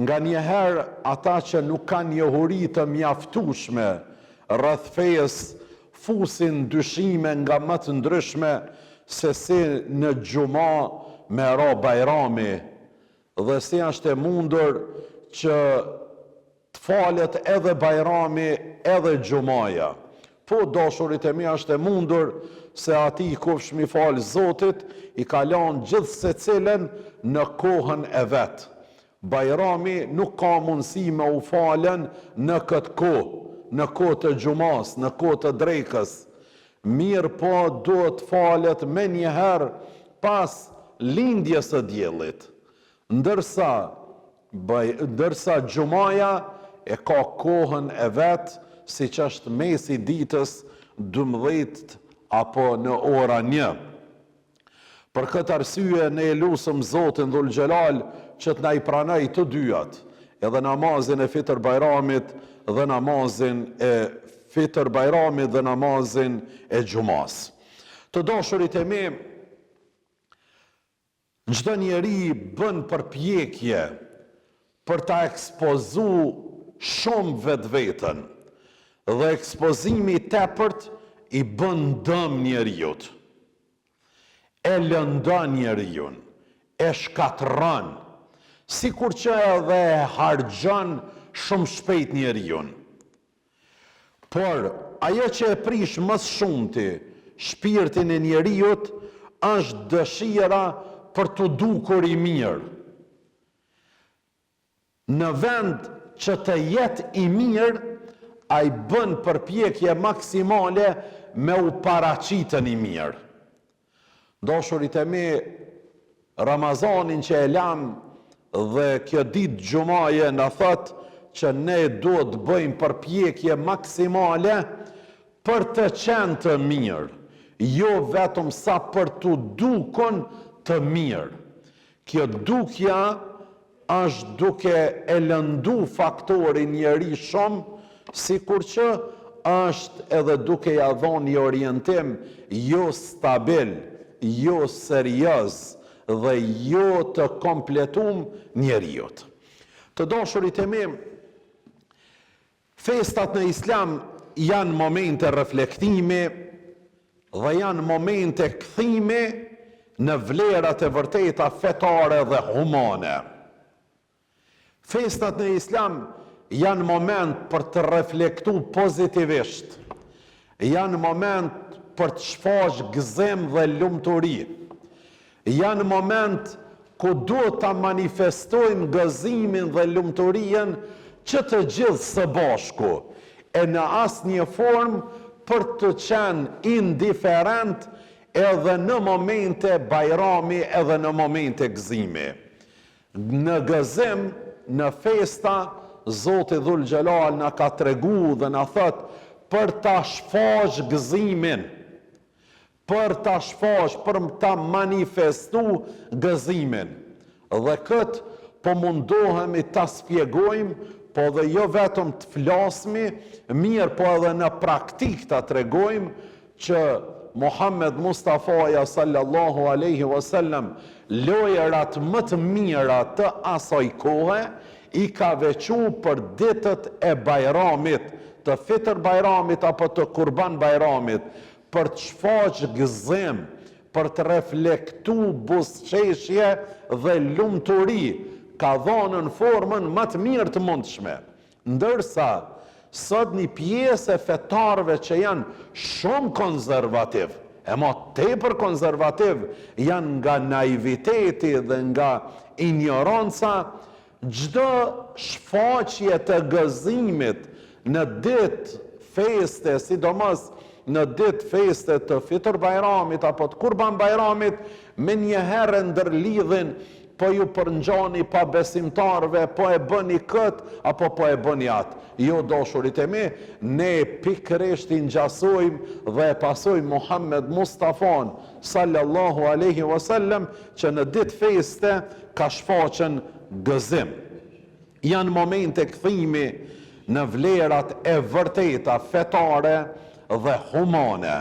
Nganjëherë ata që nuk kanë njohuri të mjaftueshme rreth fesë fusin dyshime nga më të ndryshme se si në xhuma me ra Bajrami dhe si është e mundur që të falet edhe Bajrami edhe xhumaja. Po dashurit e mi është e mundur se atij kufshmi falë Zotit i ka lanë gjithsecilën në kohën e vet. Bajrami nuk ka mundësi me u falën në këtë kohë, në kohë të xhumasë, në kohë të drekës. Mirëpo duhet të falet menjëherë pas lindjes së diellit. Ndërsa ndërsa xhumaja e ka kohën e vet, siç është mesi i ditës 12 apo në ora një. Për këtë arsye ne e lusëm Zotin Dhul Xhelal që të na i pranojë të dyjat, edhe namazin e Fitër Bajramit dhe namazin e Fitër Bajramit dhe namazin e Xhumasë. Të dashurit e mi, çdo njeri bën përpjekje për ta ekspozu shumë vetveten dhe ekspozimi i tepërt i bën dëm njeriut. E lëndon njeriun, e shkatërron, sikur që edhe e harxhon shumë shpejt njeriun. Por, ajo që e prish më së shumti shpirtin e njeriut është dëshira për t'u dukur i mirë. Në vend që të jetë i mirë, ai bën përpjekje maksimale me u paraqitën i mirë. Dashurit e mi, Ramazanin që e lamë dhe kjo ditë xhumaje na thotë që ne duhet të bëjmë përpjekje maksimale për të qenë të mirë, jo vetëm sa për t'u dukun të mirë. Kjo dukja është duke e lëndu faktorin njeri shumë, sikur që është edhe duke ia dhonë një orientim jo stabil, jo serioz dhe jo të kompletum njeriut. Të dashurit e mi, Festat në Islam janë momente reflektimi dhe janë momente kthimi në vlerat e vërteta fetare dhe humane. Festat në Islam janë moment për të reflektu pozitivisht, janë moment për të shfaq gëzim dhe lumturi. Janë moment ku duhet ta manifestojmë gëzimin dhe lumturinë që të gjithë së bashku, e në asnjë formë për të qenë indiferent edhe në momente bajrami edhe në momente gëzimi. Në gëzim, në festa, Zoti Dhul Xhelal na ka tregu dhe na thotë për ta shfaq gëzimin. Për ta shfaq, për ta manifestu gëzimin. Dhe këtë po mundohemi ta spjegojmë, po dhe jo vetëm të flasmi, mirë po edhe në praktikë ta tregojmë që Muhammed Mustafaja sallallahu alejhi wa sellem lojërat më të mira të asaj kohe i ka veçu për ditët e Bajramit, të Fitër Bajramit apo të Kurban Bajramit, për të shfaq gëzim, për të reflektu buzëqeshje dhe lumturi, ka dhënë në formën më të mirë të mundshme. Ndërsa, sot një pjesë e fetarëve që janë shumë konservativ, e ma tepër konservativ, janë nga naiviteti dhe nga injoranca, Çdo shfaqje të gëzimit në ditë feste, sidomos në ditë feste të Fitër Bajramit apo të Kurban Bajramit, menjëherë e ndërlidhin po ju përngjani pabesimtarëve, po e bëni këtë apo po e bëni atë. Jo dashurit e mi, ne pikërisht i ngjasojmë dhe e pasojmë Muhammed Mustafan sallallahu alejhi wasallam që në ditë feste ka shfaqën gëzim. Janë momente kthimi në vlerat e vërteta fetare dhe humane.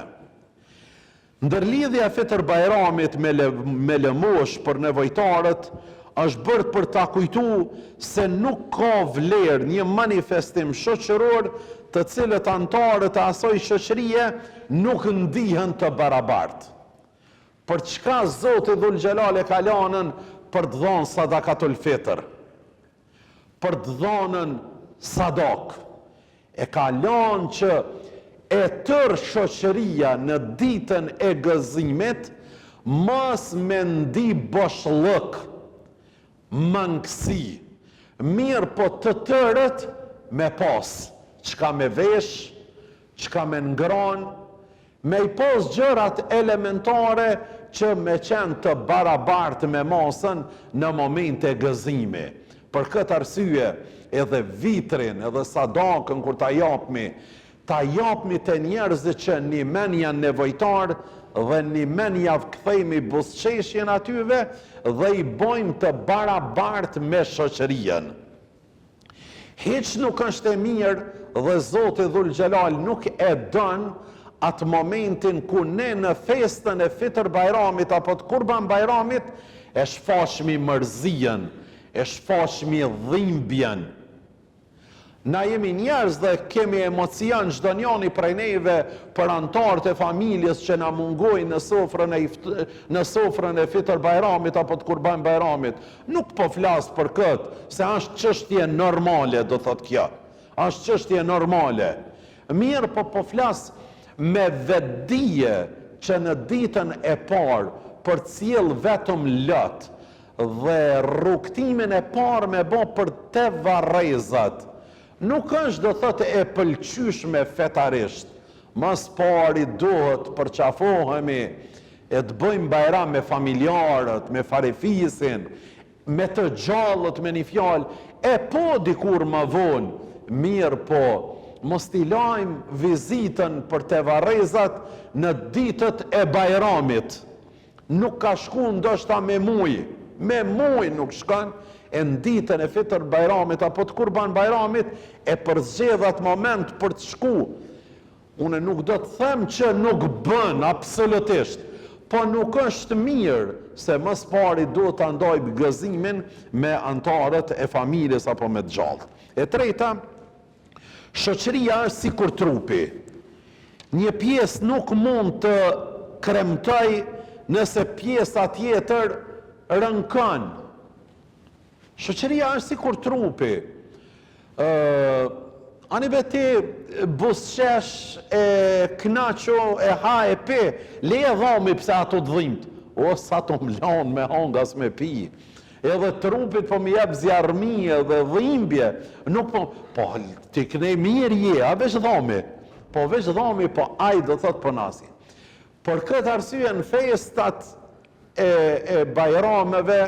Ndërlidhja e Fitër Bajramit me me lëmoshë për nevojtarët Është bërë për ta kujtu se nuk ka vlerë një manifestim shoqëror të cilët anëtarët e asaj shoqërie nuk ndihen të barabartë. Për çka Zoti Dhul Xhelal e ka lanën për të dhanë sadakatul fitër? Për të dhanën sadakë. E ka lanë që e tërë shoqëria në ditën e gëzimit mos me ndi boshllëk, mangësi, mirëpo të tërët me pas çka me vesh, çka me ngranë, Me i pas gjërat elementare që me qenë të barabartë me masën në momente gëzimi. Për këtë arsye edhe vitrin edhe sadakën kur ta japmi, ta japmi te njerëzit që nimen janë nevojtarë dhe nimen jav kthejmi buzëqeshjen atyve dhe i bojmë të barabartë me shoqërinë. Hiç nuk është e mirë dhe Zoti Dhul Xhelal nuk e don atë momentin ku ne në festën e Fitër Bajramit apo të Kurban Bajramit e shfaqmi mërzinë, e shfaqmi dhimbjen. Na jemi njerëz dhe kemi emocion çdo njani prej neve për anëtarët e familjes që na mungojnë në sofrën e në sofrën e Fitër Bajramit apo të Kurban Bajramit. Nuk po flas për këtë, se është çështje normale, do thotë kjo. Është çështje normale. Mirëpo po flas me vetëdije që në ditën e parë për të sjellë vetëm lot dhe rrugëtimin e parë me bo për te varrezat, nuk është do thotë e pëlqyshme fetarisht. Ma s'pari duhet përqafohemi e të bëjmë bajram me familjarët, me farefisin, me të gjallët me një fjalë, e po dikur më vonë, mirëpo, mos t'i lajmë vizitën për te varrezat në ditët e bajramit. Nuk ka shku ndoshta me muj, me muj nuk shkon, e në ditën e Fitër Bajramit apo të Kurban Bajramit e përzgjedh atë moment për të shku. Unë nuk do të them që nuk bën, absolutisht, po nuk është mirë se më së pari duhet ta ndajmë gëzimin me anëtarët e familjes apo me të gjallët. E treta, shoqëria është sikur trupi. Një pjesë nuk mund të kremtojë nëse pjesa tjetër rënkon. Shoqëria është sikur trupi. Ë ani be ti buzëqesh e knaqu e ha e pi, leje dhami pse ato të dhimt. O sa të më lanë me hangë as me pi. Edhe trupit po më jep zjarrmi edhe dhimbje. Nuk po, po ti knej mirë je, a veç dhami. Po veç dhami, po ai do thot po nasi. Për këtë arsye në festat e, e bajrameve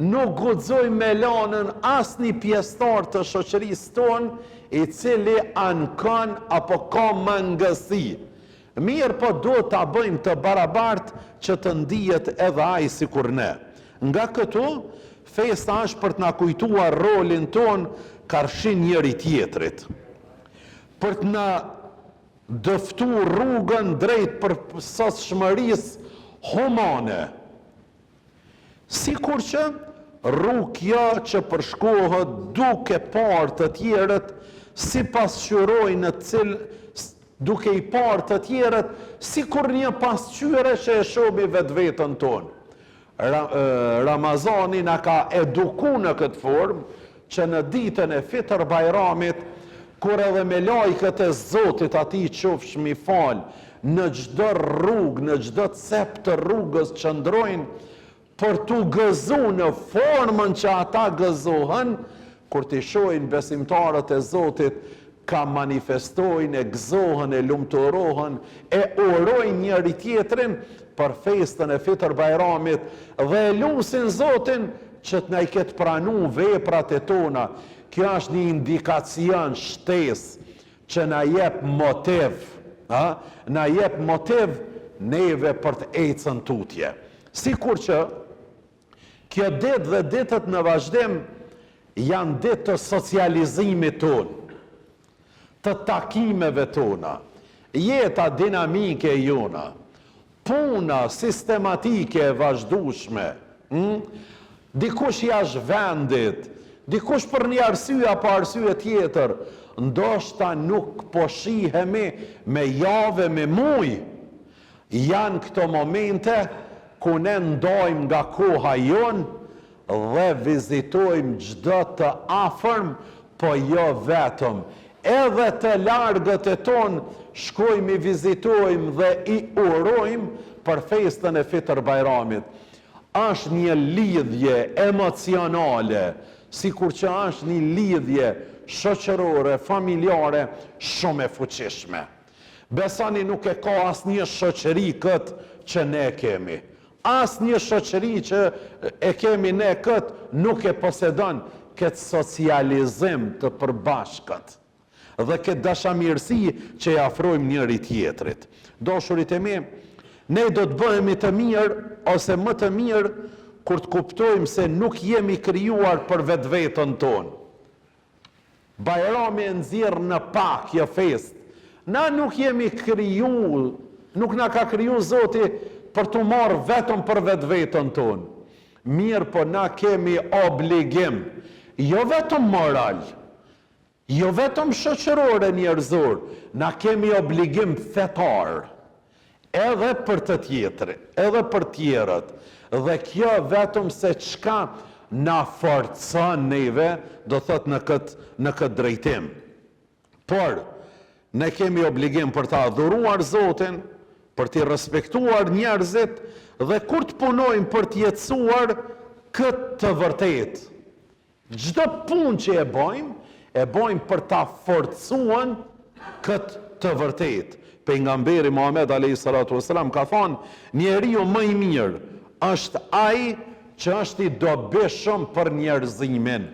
nuk guxojmë me lanën asnjë pjesëtar të shoqërisë tonë i cili ankon apo ka mangësi. Mirëpo duhet ta bëjmë të barabartë që të ndihet edhe ai sikur ne. Nga këtu, festa është për të na kujtuar rolin tonë karshi njëri-tjetrit. Për të na dëftu rrugën drejt përsosshmërisë humane. Sikur që rrugë kjo që përshkohet duke parë të tjerët si pasqyrojnë në cil duke i parë të tjerët sikur një pasqyre që e shohmi vetveten tonë. Ramazani na ka eduku në këtë formë që në ditën e Fitër Bajramit, kur edhe melajket e Zotit atij qofshmi falë, në çdo rrugë, në çdo cep të rrugës qëndrojnë për t'u gëzu në formën që ata gëzohen, kur t'i shohin besimtarët e Zotit ka manifestojnë e gëzohen e lumturohen e urojnë njëri-tjetrin për festën e Fitër Bajramit dhe e lusin Zotin që të na i ketë pranu veprat e tona. Kjo është një indikacion shtesë që na jep motiv, ë, na jep motiv neve për të ecën tutje. Sikur që Kjo ditë dhe ditët në vazhdim janë ditë të socializimit tonë, të takimeve tona, jeta dinamike e jona, puna sistematike e vazhdueshme, ëh, Dikush jashtë vendit, dikush për një arsye apo arsye tjetër, ndoshta nuk po shihemi me javë e me muj. Janë këto momente ku ne ndajmë nga koha jonë dhe vizitojmë çdo të afërm, po jo vetëm. Edhe të largët e tonë shkojmë i vizitojmë dhe i urojmë për festën e Fitër Bajramit. Është një lidhje emocionale, sikur që është një lidhje shoqërore, familjare shumë e fuqishme. Besoni nuk e ka asnjë shoqëri këtë që ne kemi. Asnjë shoqëri që e kemi ne këtë nuk e posedon këtë socializim të përbashkët dhe këtë dashamirësi që i afrojmë njëri tjetrit. Dashurit e mi, ne do të bëhemi të mirë ose më të mirë kur të kuptojmë se nuk jemi krijuar për vetveten tonë. Bajrami e nxjerr në pah kjo festë. Na nuk jemi kriju, nuk na ka kriju Zoti për t'u marrë vetëm për vetveten tonë. Mirëpo na kemi obligim, jo vetëm moral, jo vetëm shoqëror e njerëzor, na kemi obligim fetar. Edhe për të tjetrin, edhe për tjerët, dhe kjo vetëm se çka na forcon neve, do thotë në këtë në këtë drejtim. Por, ne kemi obligim për ta adhuruar Zotin, për t'i respektuar njerëzit dhe kur të punojmë për të jetësuar këtë të vërtetë. Çdo punë që e bojmë, e bojmë për ta forcuan këtë të vërtetë. Pejgamberi Muhamed alejhi salatu ue selam ka thanë, Njeriu më i mirë është ai që është i dobishëm për njerëzimin.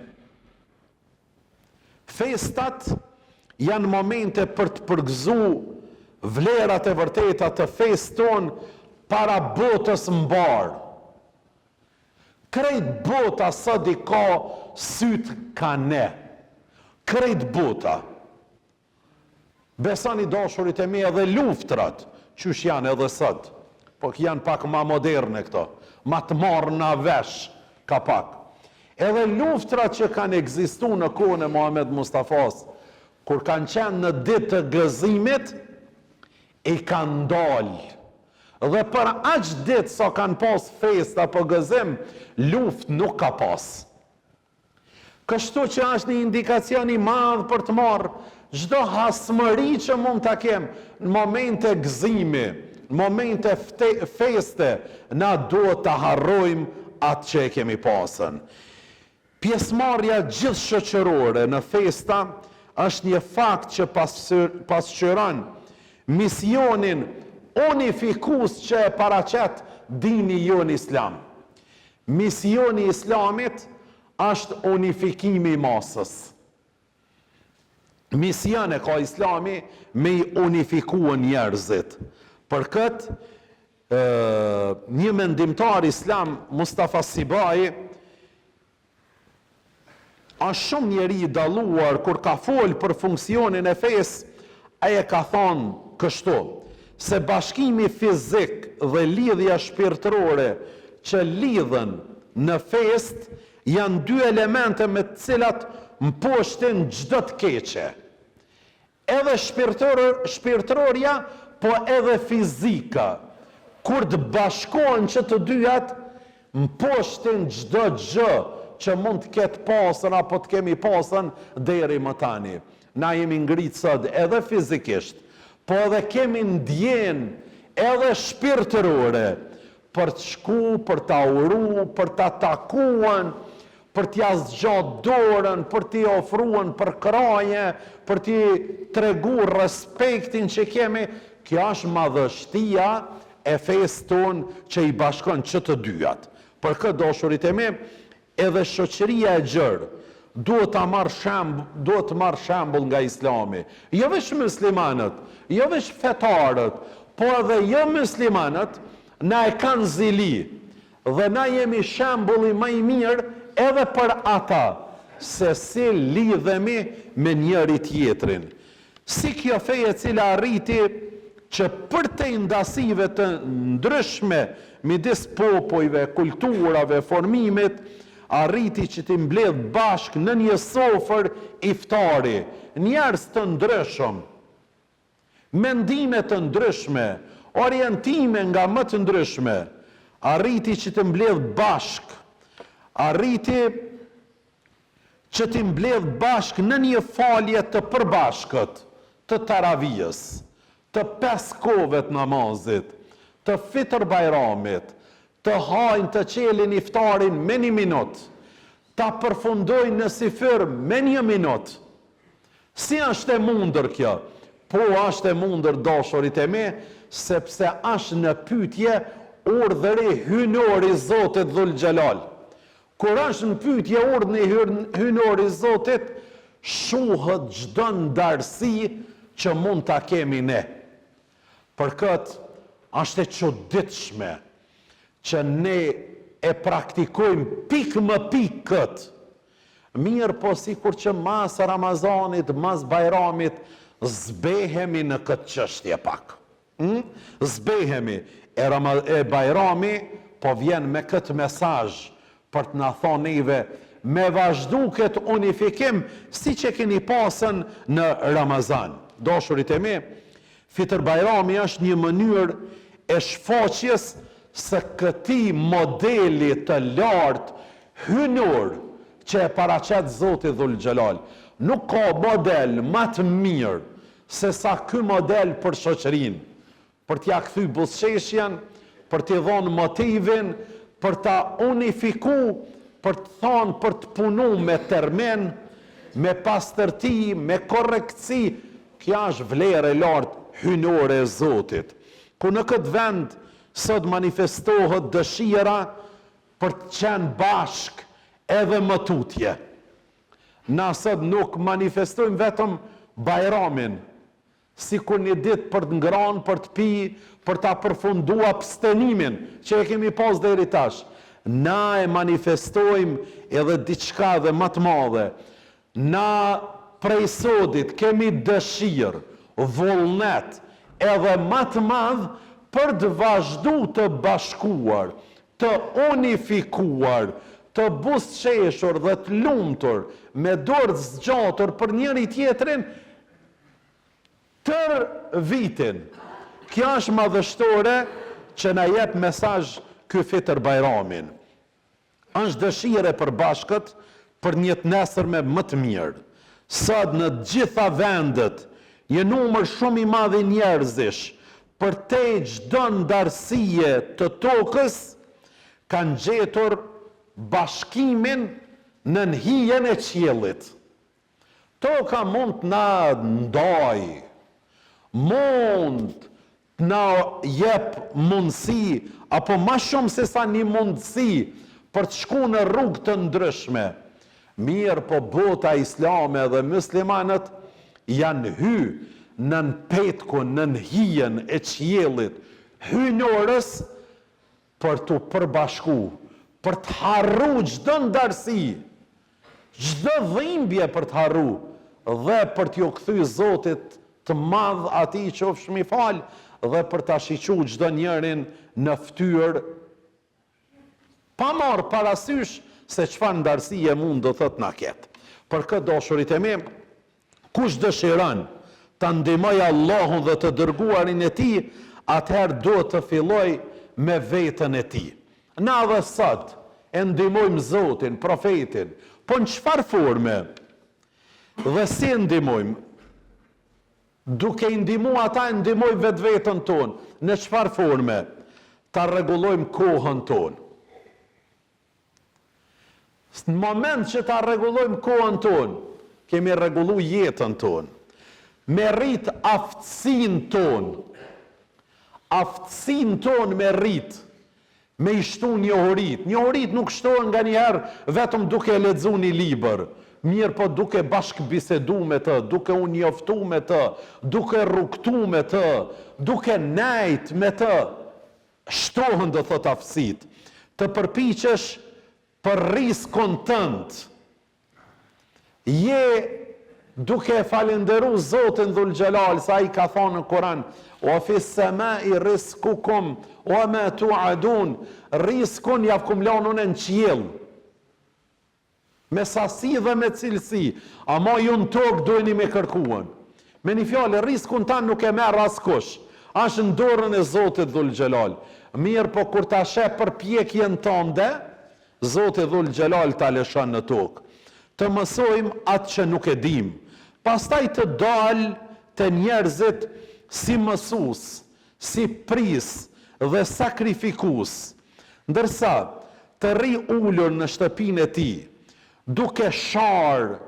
Festat janë momente për të përgëzu vlerat e vërteta të fesë tonë para botës mbarë. Krejt bota sot i ka sytë ka ne. Krejt bota. Besoni dashurit e mi edhe luftrat, qysh janë edhe sot, po janë pak ma moderne këto, ma të marrna vesh ka pak. Edhe luftrat që kanë ekzistu në kohën e Muhamed Mustafas, kur kanë qenë në ditë të gëzimit, i kanë ndalë. Dhe për aq ditë sa kanë pas festë apo gëzim, luftë nuk ka pas. Kështu që është një indikacion i madh për të marrë çdo hasmëri që mund ta kem në momente gëzimi, në momente feste, na duhet ta harrojmë atë që e kemi pasën. Pjesëmarrja gjithëshoqërore në festa është një fakt që pasqyron misionin unifikues që e paraqet dini jonë islam. Misioni i Islamit është unifikimi i masës. Mision e ka Islami me i unifikue njerëzit. Për këtë, një mendimtar islam, Mustafa Sibai, është shumë njeri i dalluar kur ka folë për funksionin e fesë, ai e ka thanë kështu, se bashkimi fizik dhe lidhja shpirtërore që lidhen në festë Janë dy elemente me të cilat mposhtin çdo të keqe. Edhe shpirtërorja, po edhe fizika. Kur të bashkohen që të dyjat, mposhtin çdo gjë që mund të ketë pasën apo të kemi pasën deri më tani. Na jemi ngritë sot edhe fizikisht, po edhe kemi ndjenjë edhe shpirtërore për të shku, për ta uru, për ta takuan, për t'ia zgjat dorën, për t'i ofruan përkrahje, për t'i tregu respektin që kemi, kjo është madhështia e fesë tonë që i bashkon që të dyjat. Për këtë dashurit e mi, Edhe shoqëria e gjerë duhet ta marrë shemb, duhet të marrë shembull nga Islami. Jo veç myslimanët, jo veç fetarët, po edhe jo myslimanët na e kanë zili dhe na jemi shembulli më i mirë edhe për ata se si lidhemi me njëri tjetrin. Si kjo fe e cila arriti që përtej ndasive të ndryshme midis popujve, kulturave, formimit, Arriti që t'i mbledhë bashkë në një sofër iftari, njerëz të ndryshëm, mendime të ndryshme, orientime nga më të ndryshme, arriti që t'i mbledhë bashkë, arriti që t'i mbledhë bashkë në një falje të përbashkët të taravijës, të pesë kohëve të namazit, të Fitër Bajramit, të hajnë të çelin iftarin me një minutë, ta përfundojnë në syfyr me një minutë. Si është e mundur kjo? Po është e mundur dashurit e mi, sepse është në pyetje urdhri hyjnor i Zotit Dhul Xhelal. Kur është në pyetje urdhri hyjnor i Zotit, shuhet çdo ndarësi që mund ta kemi ne. Për këtë është e çuditshme që ne e praktikojmë pikë më pikë këtë. Mirëpo sikur që mas Ramazanit, mas Bajramit, zbehemi në këtë çështje pak. Ëh? Zbehemi. E, Rama, e Bajrami po vjen me këtë mesazh për të na thonë neve me vazhdu këtë unifikim siç e keni pasën në Ramazan. Dashurit e mi, Fitër Bajrami është një mënyrë e shfaqjes së këtij modeli të lartë hyjnor që e paraqet Zoti Dhul Xhelal. Nuk ka model ma të mirë se sa ky model për shoqërinë, për t'ia kthy buzëqeshjen, për t'i dhonë motivin, për ta unifiku, për të thanë për të punu me termin, me pastërti, me korrektësi, kjo është vlerë e lartë hyjnore e Zotit. Ku në këtë vend sot manifestohet dëshira për të qenë bashkë edhe më tutje. Na sot nuk manifestojmë vetëm Bajramin, sikur një ditë për të ngranë, për të pi, për ta përfundu abstenimin që e kemi pas deri tash. Na e manifestojmë edhe diçka edhe ma të madhe. Na prej sodit kemi dëshirë, vullnet edhe ma të madh për të vazhdu të bashkuar, të unifikuar, të buzëqeshur dhe të lumtur, me dorë të zgjatur për njëri-tjetrin tërë vitin. Kjo është madhështore që na jep mesazh ky Fitër Bajramin. Është dëshirë e përbashkët për një të nesërme më të mirë. Sot në të gjitha vendet, një numër shumë i madh i njerëzish, përtej çdo ndarësie të tokës, kanë gjetur bashkimin nën hijen e qiellit. Toka mund të na ndajë, mund të na jep mundësi apo ma shumë se sa një mundësi për të shku në rrugë të ndryshme. Mirëpo bota islame dhe myslimanët janë hy nën petkun, nën hijen e qiellit hyjnores për t'u përbashku, për të harru çdo ndarësi, çdo dhimbje për të harru dhe për t'iu kthy Zotit të madh atij qofshmi falë dhe për ta shiqu çdo njërin në ftyrë pa marrë parasysh se çfarë ndarësie mund do thotë na ketë. Për këtë dashurit e mi, Kush dëshiron ta ndihmojë Allahun dhe të Dërguarin e Tij, atëherë duhet të fillojë me veten e tij. Na edhe sot e ndihmojmë Zotin, Profetin, po në çfarë forme dhe si e ndihmojmë? Duke i ndihmu ata e ndihmojmë vetveten tonë. Në çfarë forme? Ta rregullojmë kohën tonë. Në moment që ta rregullojmë kohën tonë, kemi rregullu jetën tonë. Me rrit aftësinë tonë. Aftësinë tonë me rrit, me i shtu njohuritë. Njohuritë nuk shtohen nganjëherë vetëm duke e lexu një libër, mirëpo duke bashkëbisedu me të, duke u njoftu me të, duke rrugëtu me të, duke nejt me të. Shtohen do thotë aftësitë. Të përpiqesh për riskun tënd. Je duke e falënderu Zotin Dhul Xhelal se ai ka thonë në Kur'an: "Wa fi samai rizqukum wa ma tu'adun." Riskun jav kum lanë unë në qiell. Me sasi dhe me cilësi, ama ju në tokë duheni me kërkuen. Me një fjalë, rriskun tan nuk e merr askush. Asht në dorën e Zotit Dhul Xhelal. Mirëpo kur ta sheh përpjekjen tande, Zoti Dhul Xhelal ta lëshon në tokë. Të mësojmë atë që nuk e dimë. Pastaj të dalë te njerëzit si mësues, si prijës dhe sakrifikues. Ndërsa, të rri ulur në shtëpinë e tij, duke sharë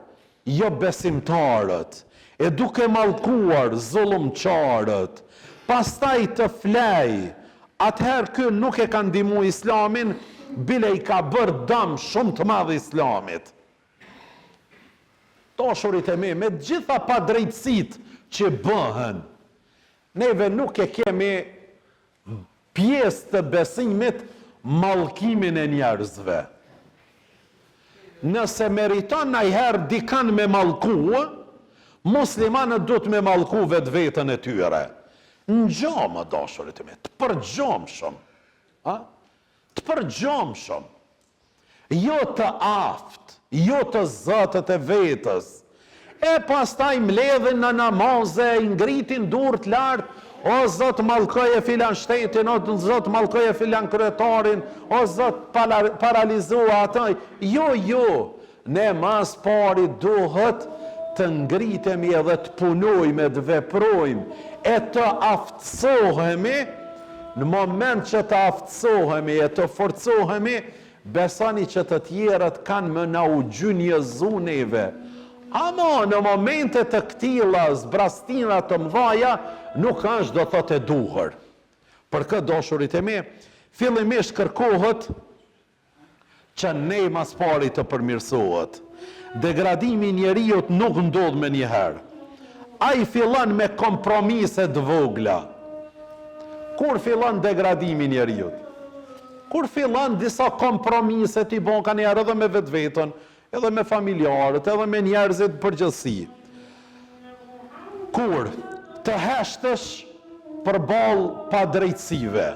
jobesimtarët e duke mallkuar zullumqarët, pastaj të flejë, atëherë ky nuk e ka ndihmu Islamin, bile i ka bërë dëm shumë të madh Islamit. Dashurit e mi, me të gjitha padrejtësitë që bëhen, neve nuk e kemi pjesë të besimit mallkimin e njerëzve. Nëse meriton najherë dikan me mallku, muslimanët duhet me mallku vetveten e tyre. Ngjo më dashurit e mi, të përgjomshëm, a? Të përgjomshëm. Jo të aftë, jo të zotët e vetes. E pastaj mbledhin në namaze, i ngritin durt lart, o Zot mallkoje filan shtetin, o Zot mallkoje filan kryetarin, o Zot paralizoje atë. Jo, jo, ne ma s'pari duhet të ngritemi edhe të punojmë e të veprojmë e të aftësohemi, në moment që të aftësohemi e të forcohemi, Besoni që të tjerët kanë me na u gjynjëzu neve. Ama në momente të këtilla, zbrastina të mdhaja, nuk është do thotë e duhur. Për këtë dashurit e mi, fillimisht kërkohet që ne ma s'pari të përmirësohet. Degradimi i njeriut nuk ndodh menjëherë. Ai fillon me kompromise të vogla. Kur fillon degradimi i njeriut? Kur fillon disa kompromise t'i bon kanjëherë edhe me vetveten, edhe me familjarët, edhe me njerëzit në përgjithësi. Kur të heshtësh përballë padrejtësive.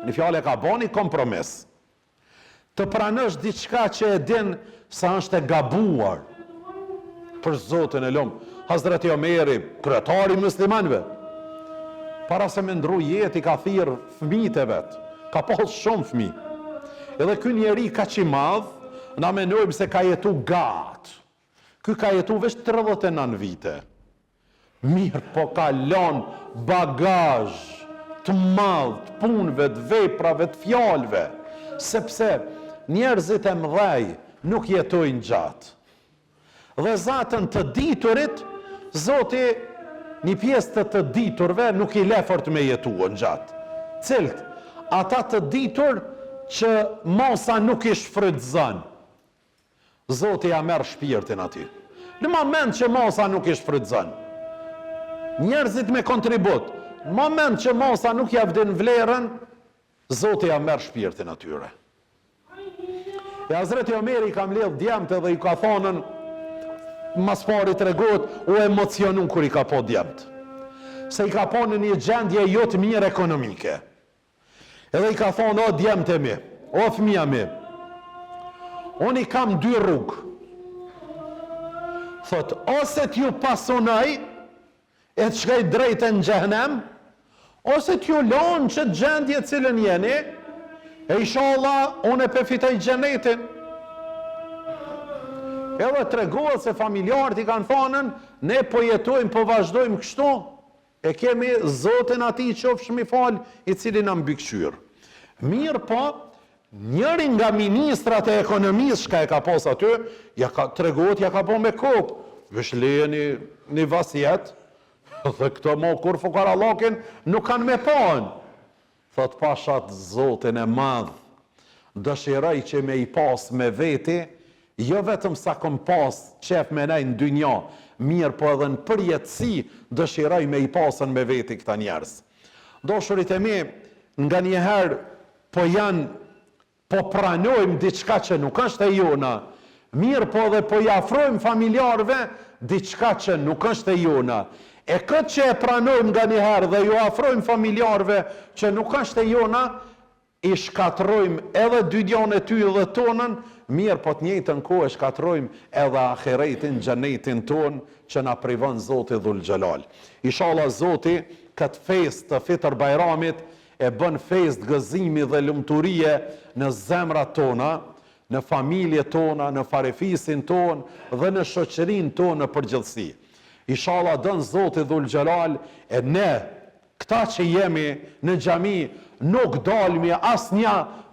Një fjalë e ka bo një kompromis. Të pranosh diçka që e din se është e gabuar. Për Zotin e lum, Hazreti Omeri, kryetari i muslimanëve, para se me ndrru jetë i ka thirr fëmijët e vet. Ka pas shumë fëmijë. Edhe ky njeri kaq i madh, na menojmë se ka jetu gatë. Ky ka jetu veç 39 vite. Mirëpo ka lanë bagazh të madh të punëve, të veprave, të fjalëve, sepse njerëzit e mëdhej nuk jetojnë gjatë. Dhe zaten të diturit, Zoti një pjesë të të diturve nuk i le fort me jetue gjatë. Cilët? Ata të ditur që masa nuk i shfrytëzon. Zoti ja merr shpirtin atij. Në moment që masa nuk i shfrytëzon. Njerëzit me kontribut, në moment që masa nuk ja din vlerën, Zoti ja merr shpirtin atyre. E Hazreti Omeri i ka mbledh djemtë dhe i ka thonën, mas pari tregohet, u emocionu kur i ka pa djemtë. Se i ka pa në një gjendje jo të mirë ekonomike. Edhe i ka thonë, o djemtë e mi, o fëmija mi, unë i kam dy rrugë. Thot, ose t'ju pasunoj, e të shkoj drejt e në xhehnem, ose t'ju lon në qët gjendje cilën jeni, e ishalla unë e pe fitoj xhenetin. Edhe tregohet se familjarët i kanë thonën, ne po jetojmë, po vazhdojmë kështu, E kemi Zotin atij qofshim i falë, i cili na mbikëqyr. Mirëpo, njëri nga ministrat e ekonomisë çka e ka pas aty, ja ka tregohet ja ka bo me kokë, veç lejeni një vasjet, dhe këto mo kurrë fukarallakin nuk kanë me pa. Thot pasha Zotin e madh, dëshiroj që me i pas me veti, jo vetëm sa kom pas qef me nejt në dynja, mirëpo edhe në përjetësi dëshiroj me i pasën me veti këta njerëz. Dashurit e mi, nganjëherë po janë Po pranojmë diçka që nuk është e jona, mirëpo edhe po i afrojmë familjarëve diçka që nuk është e jona. E këtë që e pranojmë nganjëherë dhe ju afrojmë familjarëve që nuk është e jona, i shkatërrojmë edhe dynjanë e tyre dhe tonën, Mirëpo të njëjtën kohë e shkatërrojmë edhe ahiretin, xhenetin tonë që na privon Zoti Dhul Xhelal. Ishalla Zoti këtë festë të Fitër Bajramit e bën festë gëzimi dhe lumturie në zemrat tona, në familjet tona, në farefisin tonë dhe në shoqërinë tonë në përgjithësi. Ishalla don Zoti Dhul Xhelal e ne Këta që jemi në xhami nuk dalmi asnja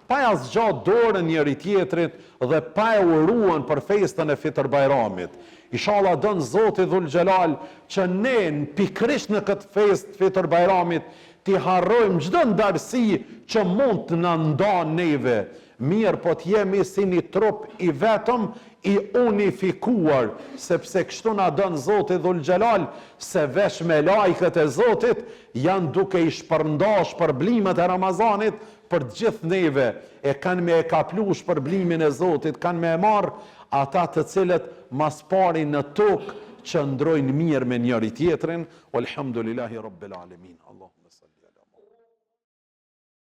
pa ja zgjat dorën njëri tjetrit dhe pa e uruan për festën e Fitër Bajramit. Ishalla don Zoti Dhul Xhelal që ne pikërisht në këtë festë të Fitër Bajramit t'i harrojmë çdo ndarësi që mund të na ndan neve Mirëpo të jemi si një trup i vetëm i unifikuar, sepse kështu na don Zoti Dhul Xhelal, se veç melajket e Zotit janë duke i shpërnda shpërblimet e Ramazanit për të gjithë neve, e kanë me e kaplu shpërblimin e Zotit, kanë me e marrë ata të cilët ma s'pari në tokë qëndrojnë mirë me njëri tjetrin, Walhamdulillahi Rabbil Alemin. Allahumma salli ala Muhammad.